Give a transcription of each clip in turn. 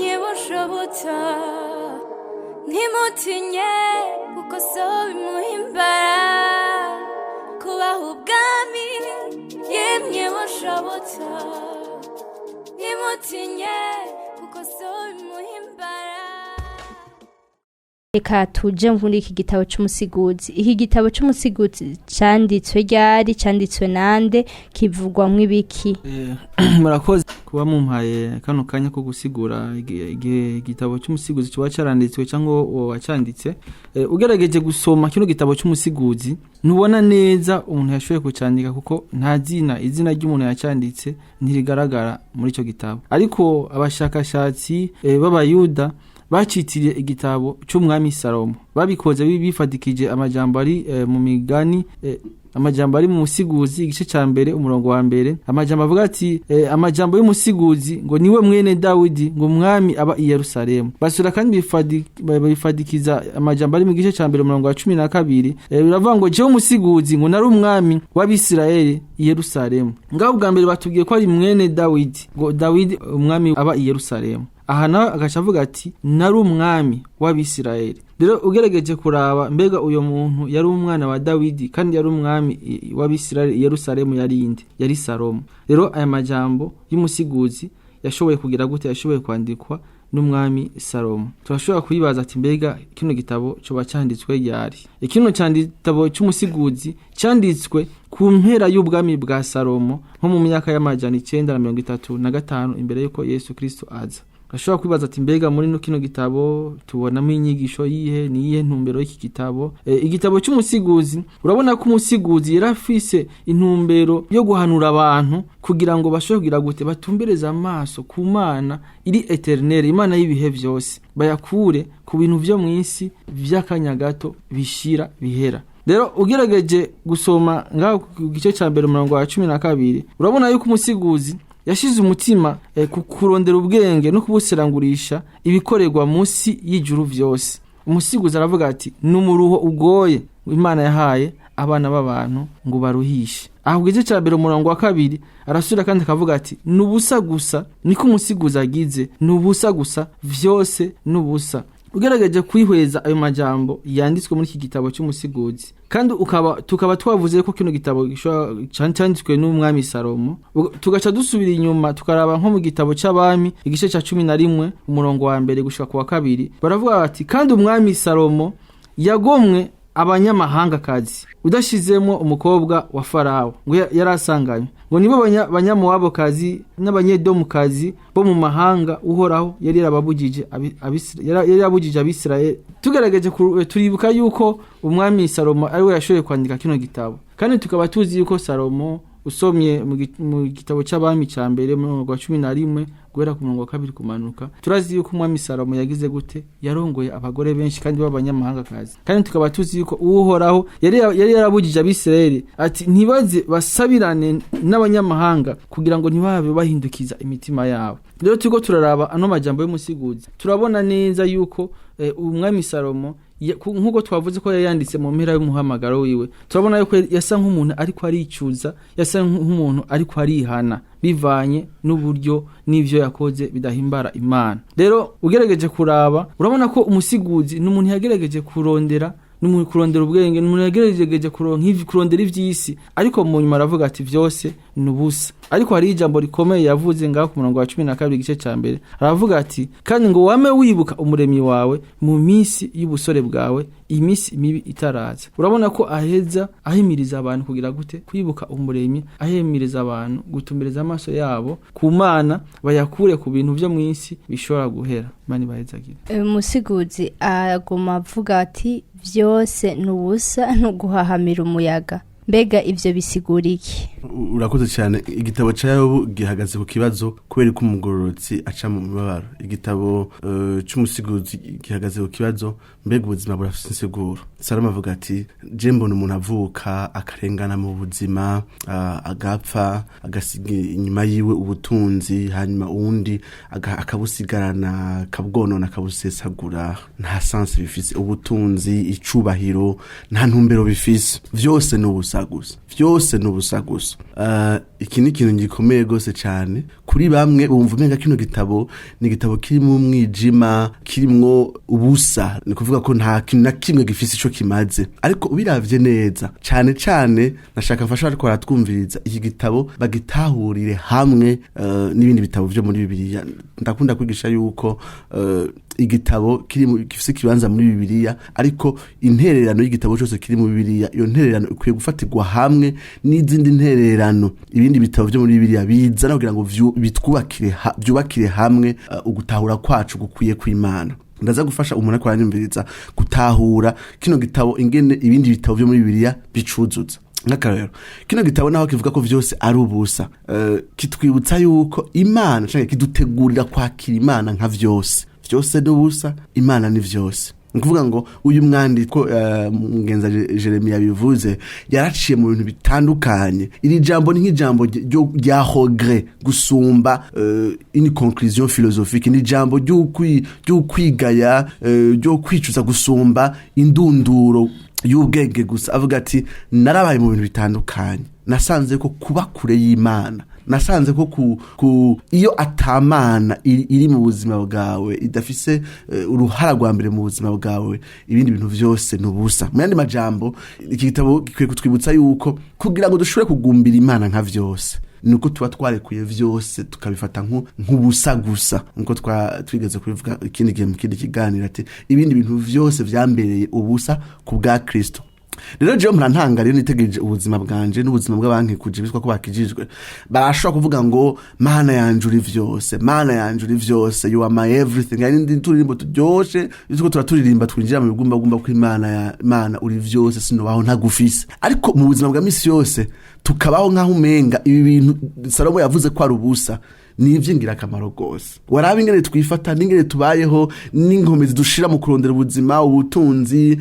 Yemwe bushobotsa, ntimutinye, kuko so bimuhimbara kubaha ubwami. Yemwe bushobotsa, ntimutinye, kuko so bimuhimbara. Reka tuje muri iki gitabo c'Umusiguzi. Iki gitabo c'Umusiguzi canditswe ryari? Canditswe nande? Kivugwamwo ibiki? Murakoze kuba mumpaye kano kanya ko gusigura igihe igitabo cy'Umusiguzi kiba cyaranditswe cyangwa uwo wacanditse. Ugerageje gusoma kino gitabo cy'Umusiguzi, ntubona neza umuntu yashoboye kucandika, kuko nta zina, izina ry'umuntu yacanditse ntirigaragara muri icyo gitabo. Ariko abashakashatsi b'Abayuda bacitiriye igitabo cy'umwami Salomo. Babikoze bifadikije amajambo ari mu Migani, amajambo ari mu Musiguzi igice cya mbere umurongo wa mbere, amajambo avuga ati amajambo y'Umusiguzi, ngo niwe mwene Dawidi, ngo umwami aba i Yerusalemu. Basura kandi bifadikiza amajambo ari mu gice cya mbere umurongo wa 12. Biravuga ngo: "Jewe Umusiguzi, ngo nari umwami w'Abisirayeli i Yerusalemu." Ngaho bwa mbere batubwiye ko ari mwene Dawidi, ngo Dawidi umwami aba i Yerusalemu. Aha nawe agaca avuga ati: "Nari umwami w'Abisirayeli." Rero ugerageje kuraba, mbega uyo muntu yari umwana wa Dawidi kandi yari umwami w'Abisirayeli i Yerusalemu yari inde? Yari Salomo. Rero aya majambo y'Umusiguzi yashoboye kugira gute? Yashoboye kwandikwa n'umwami Salomo. Turashobora kuyibaza ati: mbega kino gitabo coba cyanditswe ryari? Kino gitabo cy'Umusiguzi cyanditswe ku mpera y'ubwami bwa Salomo, nko mu myaka y'935 imbere y'uko Yesu Kristo aza. Ashobora kwibaza ati: mbega muri no kino gitabo tubonamo inyigisho yihe? Ni iyihe ntumbero y'iki gitabo? Igitabo cy'Umusiguzi, urabona ko Umusiguzi yari afise intumbero yo guhanura abantu kugira ngo bashobore kugira gute? Batumbereze amaso ku Mana iri éternelle, Imana y'ibihe byose, bayakure ku bintu vyo mu isi vy'akanya gato bishira bihera. Rero ugerageje gusoma ngaho ku gice cya mbere umurongo wa 12, urabona yuko Umusiguzi yashize umutima ku kurondera ubwenge no kubuserangurisha ibikorerwa munsi y'ijuru vyose. Umusiguzi aravuga ati: ni umuruho ugoye Imana yahaye abana b'abantu ngo baruhishe. Aho ku gice cya mbere umurongo wa kabiri arasubira kandi akavuga ati: ni ubusa gusa, niko Umusiguzi agize, ni ubusa gusa, vyose ni ubusa. Ugerageje kwihweza ayo majambo yanditswe muri iki gitabo cy'Umusiguzi, kandi tukaba twavuze ko kino gitabo cyanditswe n'umwami Salomo, tugaca dusubira inyuma tukaraba nko mu gitabo cy'Abami igice cya 11 umurongo wa mbere gushika ku wa kabiri, baravuga bati: "Kandi umwami Salomo yagomwe abanyamahangakazi, udashizemo umukobwa wa Farawo ngo yari asanganywe, ngo nibo Banyamowabokazi n'Abanyedomukazi bo mu mahanga Uhoraho yari yarabugije Abisirayeli." Tugerageje turibuka yuko umwami Salomo ari we yashoboye kwandika kino gitabo, kandi tukaba tuzi yuko Salomo, usomye mu gitabo cy'Abami cya mbere mu murongo wa 11 guhera ku murongo wa kabiri kumanuka, turazi yuko umwami Salomo yagize gute? Yarongoye abagore benshi kandi b'abanyamahangakazi. Kandi tukaba tuzi yuko Uhoraho yari yarabugije Abisirayeli ati: "Ntibaze basabirane n'abanyamahanga kugira ngo ntibabe bahindukiza imitima yabo." Rero turiko turaraba ano majambo y'Umusiguzi, turabona neza yuko umwami Salomo, nk'uko twavuze ko yari yanditse mu mpera y'umuhamagaro wiwe, turabona yuko yasa nk'umuntu ariko aricuza, yasa nk'umuntu ariko arihana bivanye n'uburyo n'ivyo yakoze bidahimbara Imana. Rero ugerageje kuraba, urabona ko Umusiguzi ni umuntu yagerageje kurondera, ni umuntu kurondera ubwenge, ni umuntu yagerageje kurondera ivy'isi, ariko mu nyuma aravuga ati: vyose ni ubusa. Ariko hari ijambo rikomeye yavuze ngaho ku murongo wa 12 igice ca mbere, aravuga ati: "Kandi ngo wame wibuka Umuremyi wawe mu minsi y'ubusore bwawe, iminsi mibi itaraza." Urabona ko aheza ahimiriza abantu kugira gute? Kwibuka Umuremyi, ahimiriza abantu gutumbereza amaso yabo ku Mana, bayakure ku bintu vyo mw'isi bishobora guhera. Imana ibahezagire. Umusiguzi aguma avuga ati: byose ni ubusa, ni uguhahamira umuyaga. Mbega ibyo bisigura iki? Urakoze cyane. Igitabo cya Yobu gihagaze ku kibazo kubera ko umugororotsi aca mu mibabaro. Igitabo cy'Umusiguzi gihagaze ku kibazo: mbega ubuzima burafite insiguro? Salomo avuga ati: je mbona umuntu avuka, akarengana mu buzima, agapfa, agasiga inyuma yiwe ubutunzi, hanyuma uwundi akabusigarana, akabwonona, akabusesagura. Nta sens bifise. Ubutunzi, icubahiro, nta ntumbero bifise, vyose ni ubusa. n'ubusa gusa, vyose n'ubusa gusa. Iki ni ikintu gikomeye gose cyane kuri bamwe bumva umenga kino gitabo ni igitabo kirimo umwijima, kirimwo ubusa, ni kuvuga ko nta kintu na kimwe gifise ico kimaze. Ariko ubiravye neza cane cane, nashaka mfasha ariko baratwumviriza, iki gitabo bagitahurire hamwe n'ibindi bitabo vyo muri Bibiliya. Ndakunda kwigisha yuko igitabo kiri gifise ikibanza muri Bibiliya, ariko intererano y'igitabo cyose kiri mu Bibiliya, iyo ntererano ikwiye gufatirwa hamwe n'izindi ntererano ibindi bitabo vyo muri Bibiliya bizana, kugira ngo bitwubakire byubakire hamwe ugutahura kwacu gukwiye kw'Imana. Ndaza gufasha umuntu ariko aranyumviriza gutahura kino gitabo, ingene ibindi bitabo vyo muri Bibiliya bicuzuza. Nk'akarorero, kino gitabo naho kivuga ko vyose ari ubusa, kitwibutsa yuko Imana, canke kidutegurira kwakira Imana nka vyose. Vyose ni ubusa, Imana ni vyose. Ni ukuvuga ngo uyu mwandiko, mugenza Jeremiya bivuze, yaraciye mu bintu bitandukanye. Iri jambo ni nk'ijambo rya regret gusumba une conclusion philosophique. Ni ijambo ry'ukwigaya, ryo kwicuza gusumba indunduro y'ubwenge gusa. Avuga ati: "Narabaye mu bintu bitandukanye, nasanze ko kuba kure y'Imana, nasanze ko ku iyo atamana iri mu buzima bwawe, idafise uruhara rwa mbere mu buzima bwawe, ibindi bintu vyose ni ubusa." Mu yandi majambo, iki gitabo gikwiye kutwibutsa yuko kugira ngo dushobore kugumbira Imana nka vyose, nuko tuba twarekuye vyose, tukabifata nk'ubusa gusa, nkuko twigeze kubivuga ikindi gihe mu kindi kiganiro, ati: "Ibindi bintu vyose vyambereye ubusa ku bwa Kristo." Rero jewe murantanga rero nitegereje ubuzima bwanje n'ubuzima bw'abankikuje bitwa ko bakijijwe, barashobora kuvuga ngo: "Mana yanje, uri vyose, Mana yanje, uri vyose, you are my everything." Hari n'indi turirimbo turyoshe turiko turaturirimba, twinjira mu bigumbagumba ko Imana ya Imana uri vyose, sinobaho ntagufise. Ariko mu buzima bwa misi yose tukabaho nk'aho umenga ibi bintu Salomo yavuze ko ari ubusa ni ivy'ingirakamaro rwose. Waraba ingene twifata n'ingene tubayeho n'inkomezi dushira mu kurondera ubuzima, ubutunzi,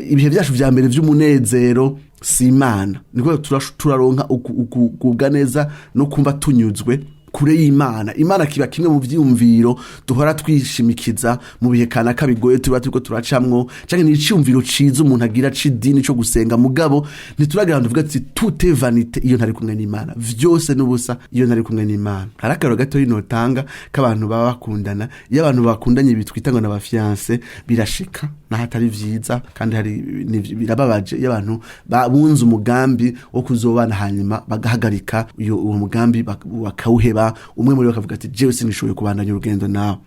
ibihe vyacu vya mbere vy'umunezero si Imana. Niko turaronka ukugubwa neza no kumva tunyuzwe kure y'Imana. Imana kiba kimwe mu vyiyumviro duhora twishimikiza mu bihe kanaka bigoye tuba turiko turacamwo, canke ni iciyumviro ciza umuntu agira c'idini co gusenga, mugabo ntituragira ahantu tuvuga ati: "Tout est vanité iyo ntari kumwe n'Imana, vyose n'ubusa iyo ntari kumwe n'Imana." Hari akarorero gatoyi notanga k'abantu baba bakundana. Iyo abantu bakundanye bitwita ngo n'aba fiancés, birashika naho atari vyiza kandi hari birababaje iyo abantu bunze umugambi wo kuzobana, hanyuma bagahagarika uwo mugambi, bakawuheba. Umwe muri bo akavuga ati: "Jewe sinishoboye kubandanya urugendo nawe."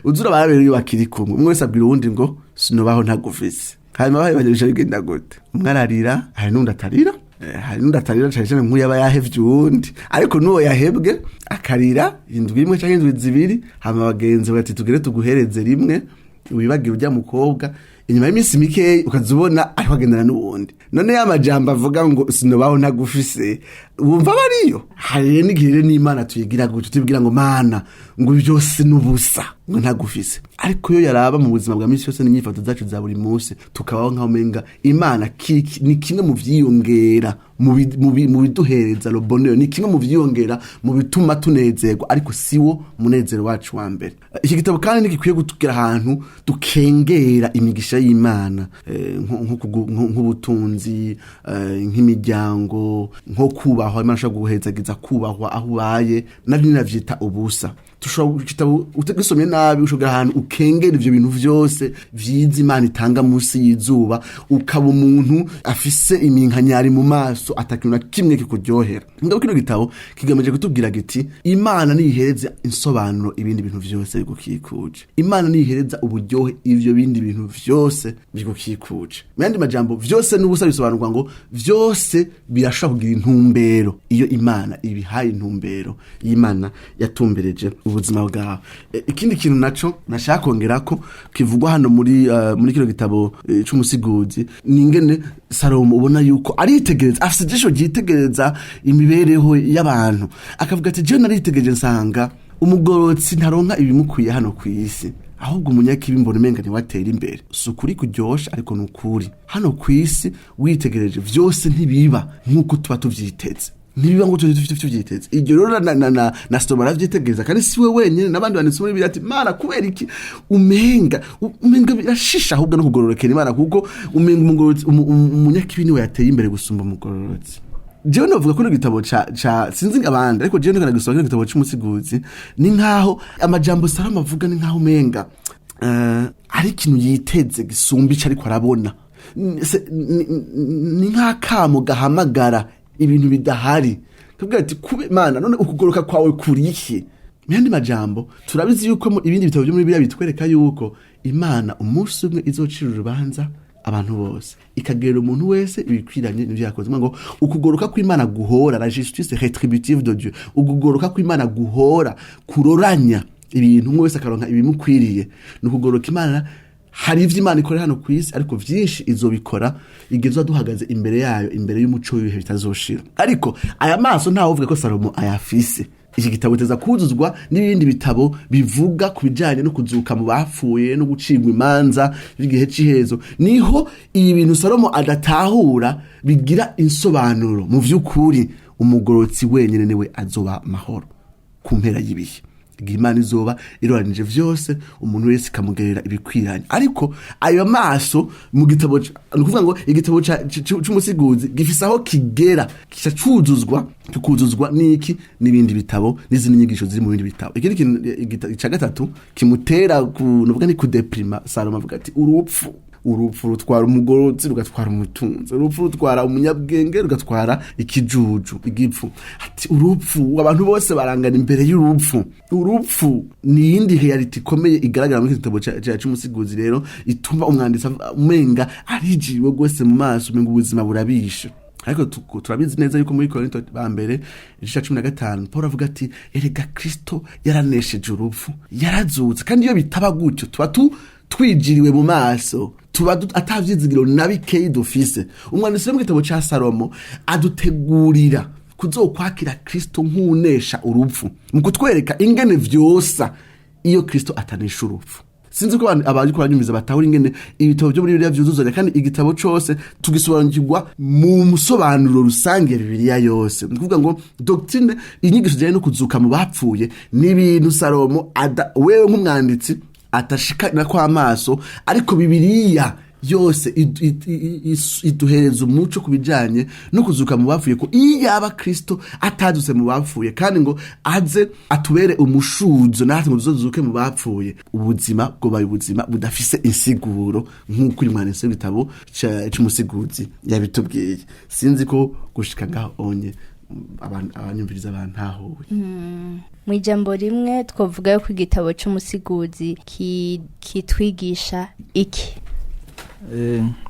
Uzura barabera iyo bakiri kumwe, umwe wese abwira uwundi ngo: "Sinobaho ntagufise." Hanyuma bahebanye, bica bigenda gute? Umwe ararira, hari n'undi atarira. Hari n'undi atarira cane cane nk'uyu aba yahevye uwundi, ariko n'uwo yahebwe akarira indwi imwe canke indwi 2, hama bagenzi bati: "Tugere tuguhereze rimwe wibagira ujya mukobwa." Inyuma y'iminsi mikeyi ukaza ubona ariko agendana n'uwundi. None ya majambo avuga ngo: "Sinobaho ntagufise", wumva bariyo? Hari rero n'igihe rero n'Imana tuyigira gutyo, tubwira ngo: "Mana", ngo "byose n'ubusa", ngo "ntagufise". Ariko iyo yaraba mu buzima bwa minsi yose n'inyifato zacu za buri munsi, tukabaho nk'aho umenga Imana ni kimwe mu vyiyongera mu biduhereza le bonheur, ni kimwe mu vyiyongera mu bituma tunezerwa, ariko siwo munezero wacu wa mbere. Iki gitabo kandi ntigikwiye kutugera ahantu dukengera imigisha y'Imana, nk'ubutunzi, nk'imiryango, nko kubahwa. Imana ishobora guhezagiza kubahwa aho ubaye, navyo navyita ubusa. Tushobora igitabo ugisomye nabi, ushobora ahantu ukengera ivyo bintu vyose vyiza Imana itanga munsi y'izuba, ukaba umuntu afise iminkanyari mu maso, atakintu na kimwe kikuryohera. Mugabo kino gitabo kigamije kutubwira giti: Imana niyihereza insobanuro ibindi bintu vyose bigukikuje, Imana niyihereza uburyohe ivyo bindi bintu vyose bigukikuje. Mu yandi majambo, vyose n'ubusa bisobanurwa ngo vyose birashobora kugira intumbero iyo Imana ibihaye intumbero, iyo Imana yatumbereje ubuzima bwawe. Ikindi kintu naco nashaka kongera ko kivugwa hano muri kino gitabo c'Umusiguzi ni ingene Salomo ubona yuko aritegereza, afise ijisho ryitegereza imibereho y'abantu, akavuga ati: "Jewe naritegereje nsanga umugorotsi ntaronka ibimukwiye hano ku isi, ahubwo umunyakibi mbona umenga ntiwatera imbere." Si ukuri kuryosha, ariko ni ukuri. Hano ku isi witegereje, vyose ntibiba nk'uko tuba tuvyiteze. Ntibiba ngo tujye tubyiteze. Iryo rero na Salomo aravyitegereza, kandi si we wenyine, n'abandi banditsi muri Bibiliya, ati: "Mana, kubera iki umenga birashisha ahubwo no kugororokera Imana, kuko umenga umunyakibi niwe yateye imbere gusumba umugororotsi?" Jewe novuga ko n'igitabo ca sinzi abandi, ariko jewe ndiko gusoma kino gitabo c'Umusiguzi, ni nkaho amajambo Salomo avuga, ni nkaho umenga ari ikintu yiteze gisumba ico ariko arabona. Ni nk'akamo gahamagara ibintu bidahari, kavuga ati: "Kube Mana, none ukugoroka kwawe kuri iki?" Mu yandi majambo, turabizi yuko mu ibindi bitabo byo muri Bibiliya bitwereka yuko Imana umunsi umwe izocira urubanza abantu bose, ikagerera umuntu wese ibikwiranye n'ivyo yakoze. Ngo ukugoroka kw'Imana guhora, la justice rétributive de Dieu, ukugoroka kw'Imana guhora kuroranya ibintu, umwe wese akaronka ibimukwiriye, ni ukugoroka Imana. Hari ivyo Imana ikora hano ku isi, ariko vyinshi izobikora igihe tuzoba duhagaze imbere yayo, imbere y'umuco w'ibihe bitazoshira. Ariko aya maso ntawe uvuga ko Salomo ayafise. Iki gitabo teza kuzuzwa n'ibindi bitabo bivuga ku bijanye no kuzuka mu bapfuye no gucirwa imanza by'igihe c'iherezo. Niho ibi bintu Salomo adatahura bigira insobanuro. Mu vy'ukuri, umugorotsi wenyine niwe azoba amahoro ku mpera y'ibihe, igihe Imana izoba iroranije vyose, umuntu wese ikamugerera ibikwiranye. Ariko ayo maso mu gitabo ni ukuvuga ngo igitabo c'Umusiguzi gifise aho kigera kica cuzuzwa, kikuzuzwa n'iki? N'ibindi bitabo n'izindi nyigisho ziri mu bindi bitabo. Ikindi kintu ica gatatu kimutera ku nuvuga ni kudeprima, Salomo avuga ati: "Urupfu, urupfu rutwara umugorotsi, rugatwara umutunzi, urupfu rutwara umunyabwenge, rugatwara ikijuju, igipfu." Ati: "Urupfu, abantu bose barangana imbere y'urupfu." Urupfu ni iyindi réalité ikomeye igaragara muri iki gitabo c'Umusiguzi. Rero ituma umwanditsi umenga arijiriwe rwose mu maso, umenga ubuzima burabishe. Ariko turabizi neza yuko muri Korinto ba mbere igice ca 15, Paul avuga ati: "Erega Kristo yaranesheje urupfu, yarazutse." Kandi iyo bitaba gutyo, tuba twijiriwe mu maso, tuba ata vyizigiro na bikeyi dufise. Umwanditsi wo mu gitabo ca Salomo adutegurira kuzokwakira Kristo nk'unesha urupfu, mu kutwereka ingene vyosa iyo Kristo atanesha urupfu. Sinzi ko abantu abaje kuranyumviza batahura ingene ibitabo byo muri Bibiliya vyuzuzanya, kandi igitabo cose tugisobanukirwa mu musobanuro rusange ya Bibiliya yose. Ni ukuvuga ngo doctrine, inyigisho zijanye no kuzuka mu bapfuye, ni ibintu Salomo wewe nk'umwanditsi atashikana kw'amaso, ariko Bibiliya yose iduhereza umuco ku bijanye no kuzuka mu bapfuye, ko iyo yaba Kristo atazutse mu bapfuye kandi ngo aze atubere umushuzo natwe ngo tuzozuke mu bapfuye, ubuzima bwobaye ubuzima budafise insiguro, nk'uko uyu mwanditsi w'igitabo c'Umusiguzi yabitubwiye. Sinzi ko gushika ngaho onye abanyumviriza bantahuye. Mu ijambo rimwe, twavuga yuko igitabo c'Umusiguzi kitwigisha iki?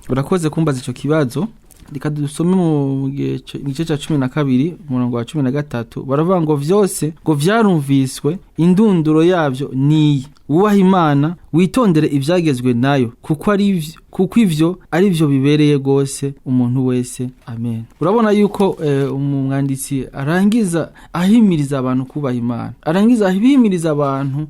Urakoze kumbaza ico kibazo. Reka dusome mu gice ca 12, umurongo wa 13. Baravuga ngo: "Vyose ngo vyarumviswe, indunduro yavyo niyi: wubaha Imana, witondere ivyagezwe nayo, kuko ivyo ari vyo bibereye rwose umuntu wese." Amen. Urabona yuko umwanditsi arangiza ahimiriza abantu kubaha Imana, arangiza ahimiriza abantu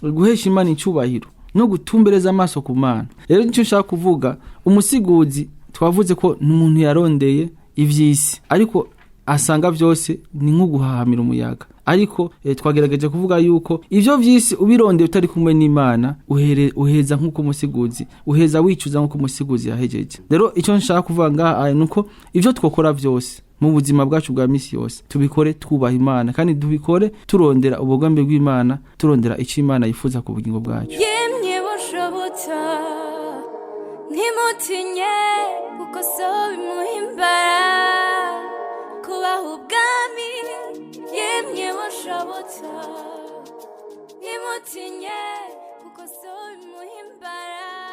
guhesha Imana icubahiro no gutumbereza amaso ku Mana. Rero nicyo nshaka kuvuga. Umusiguzi twavuze ko ni umuntu yarondeye ivy'isi, ariko asanga vyose ni nko guhahamira umuyaga. Ariko twagerageje kuvuga yuko ivyo vy'isi ubirondeye utari kumwe n'Imana, uheza nk'uko umusiguzi uheza wicuza, nk'uko umusiguzi yahejeje. Rero icyo nshaka kuvuga ngaha nuko ivyo twokora vyose mu buzima bwacu bwa misi yose, tubikore twubaha Imana, kandi tubikore turondera ubugombe bw'Imana, turondera icyo Imana yifuza ku bugingo bwacu. Yemwe bushobotsa, ntimutinye, kuko so bimuhimbara kubaha ubwami. Yemwe bushobotsa, ntimutinye, kuko so bimuhimbara.